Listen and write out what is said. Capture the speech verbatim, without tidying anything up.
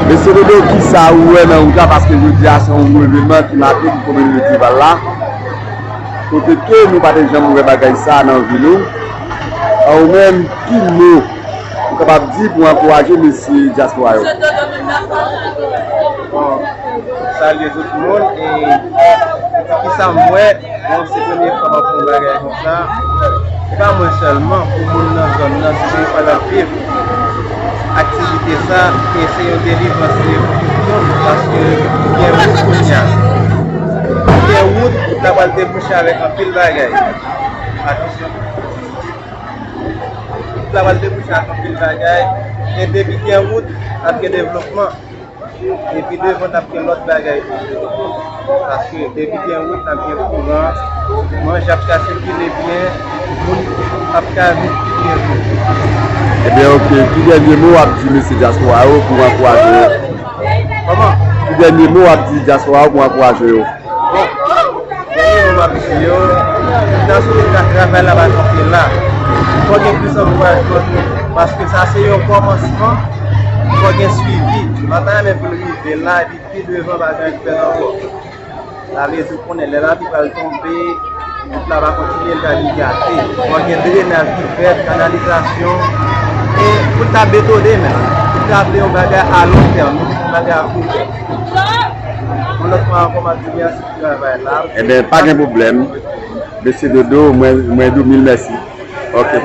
Mesye Dodo, kisa ou wè nan wout la? Paske jodi a se yon gwo evènman ki make pou komin Rivyè Val la. Kote ke nou pa te janm wè bagay sa nan vi nou. An ou menm, ki mo ou kapab di pou ankouraje mesye dyaspora yo? Bon, salye tout moun e kisa m wè? Bon, se premye fwa m ap fè yon bagay konsa. Se pa mwen sèlman, pou moun nan zòn nan, si se pa l ap viv aktivite sa, e se yon delivrans li ye pou tout moun, paske gen wout kounye a. Gen wout, wout la pral debouche avèk anpil bagay. Atansyon. Wout la pral debouche ak anpil bagay, e depi gen wout, ap gen devlopman. Epi devan n ap gen lòt bagay tou. Paske depi gen wout, n ap gen kouran, manje ap ka sikile byen, moun ap ka viv pi byen tou. Ebyen, oke. Ki dènye mo w ap di mesye dyaspora yo pou ankouraje yo? Kòman? Ki dènye mo w ap di dyaspora yo pou ankouraje yo? Bon, dènye mo m ap di yo, se ta sou ta travay la pa kanpe la. Fò gen plis ankourajman tou, paske sa se yon kòmansman, fò gen swivi. Mwen ta renmen pou l rive la, epi pi devan bagay ap fèt ankò. Sa vle di ou konnen lè lapli pral tonbe, wout la va kontinye, l pral idrate. Fò gen drenaj ki fèt, kanalizasyon, e pou l ta betone menm. Pou l ta vle yon bagay a lon tèm, nou di yon bagay a kout tèm. Yon lòt fwa ankò, m ap di mèsi pou travay la. Ebyen, pa gen pwoblèm. Mesye Dodo, mwen, mwen di w mil mèsi. Ok.